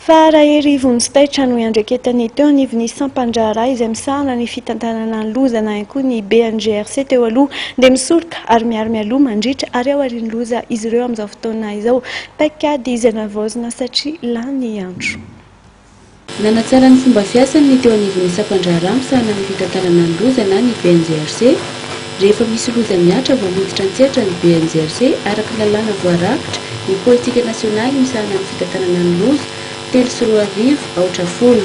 Fa Rahery Vonjitaitra no iandraiketan'ny teo anivon'ny sampan-draharaha izay misahana ny fitantanana ny loza na ihany koa ny BNGRC teo aloha dia misoroka ary miaro mialoha mandritra ary aorian'ny loza izy ireo amin'izao fotoana izao. Paikady izay navaozina satria lany andro. Nanatsara ny fomba fiasany ny teo anivon'ny sampan-draharaha misahana ny fitantanana ny loza na ny BNGRC. Rehefa misy loza mihatra vao miditra an-tsehatra ny BNGRC araka ny lalàna voarakitra ny politika nasionaly misahana ny fitantanana ny loza, 2003, aotra 10.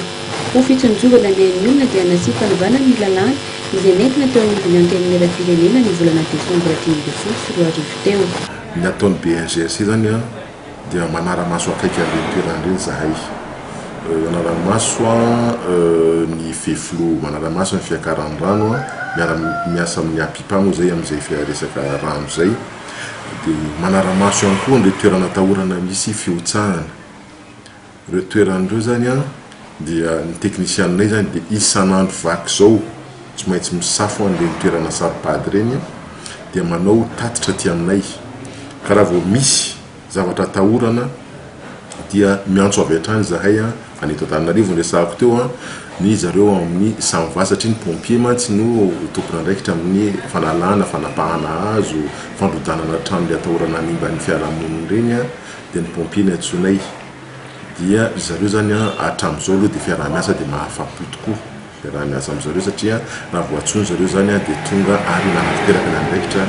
Ho fitsinjovana ny ain'ny olona dia nasiam-panovana ny lalàna izay nentina teo anivon'ny Antenimierampirenena ny volana desambra 2015 teo. Ny ataon'ny BNGRC izany dia manara-maso akaiky an'ireny toerana ireny izahay. Manara-maso ny fefiloha, manara-maso ny fiakaran'ny rano, miara-miasa amin'ny APIPA moa izay amin'izay resaka rano izay. Dia manara-maso ihany koa an'ireo toerana atahorana misy fihotsahana. Ireo toerana ireo izany dia ny teknisianinay izany dia isan'andro vaky izao tsy maintsy misafo an'ireny toerana saro-pady ireny dia manao tatitra aty aminay. Ka raha vao misy zavatra atahorana dia miantso avy hatrany izahay any eto Antananarivo no resahako teo ny zareo ao amin'ny Samva satria ny pompier mantsy no tompon'andraikitra amin'ny fanalana, fanapahana hazo, fandrodanana trano ilay atahorana hanimba ny fiarahamonina ireny dia ny pompier no antsoinay dia ry zareo izany hatramin'izao aloha dia fiaraha-miasa dia mahafa-po tokoa. Fiaraha-miasa amin-dry zareo satria raha vao antsoin-dry zareo izany dia tonga ary manatanteraka ny andraikitra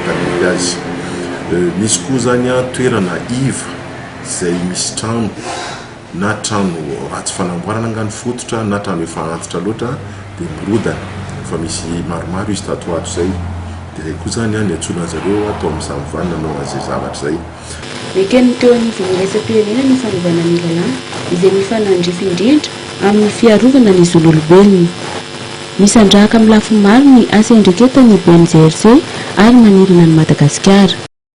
tandrify azy. Misy koa izany toerana iva izay misy trano na trano ratsy fanamboarana angaha ny fototra na trano efa antitra loatra dia mirodana. Efa misy maromaro izy tato ho ato izay. Dia izay koa izany ny antsoina an-dry zareo atao amin'ny Samva ny nanao an'izay zavatra izay. Neken'ny teo anivon'ny iraisam-pirenena ny fanovana ny lalàna izay mifanandrify indrindra amin'ny fiarovana ny zon'olombelona. Misandrahaka amin'ny lafiny maro ny asa iandraiketan'ny BNGRC ary manerana an'i Madagasikara.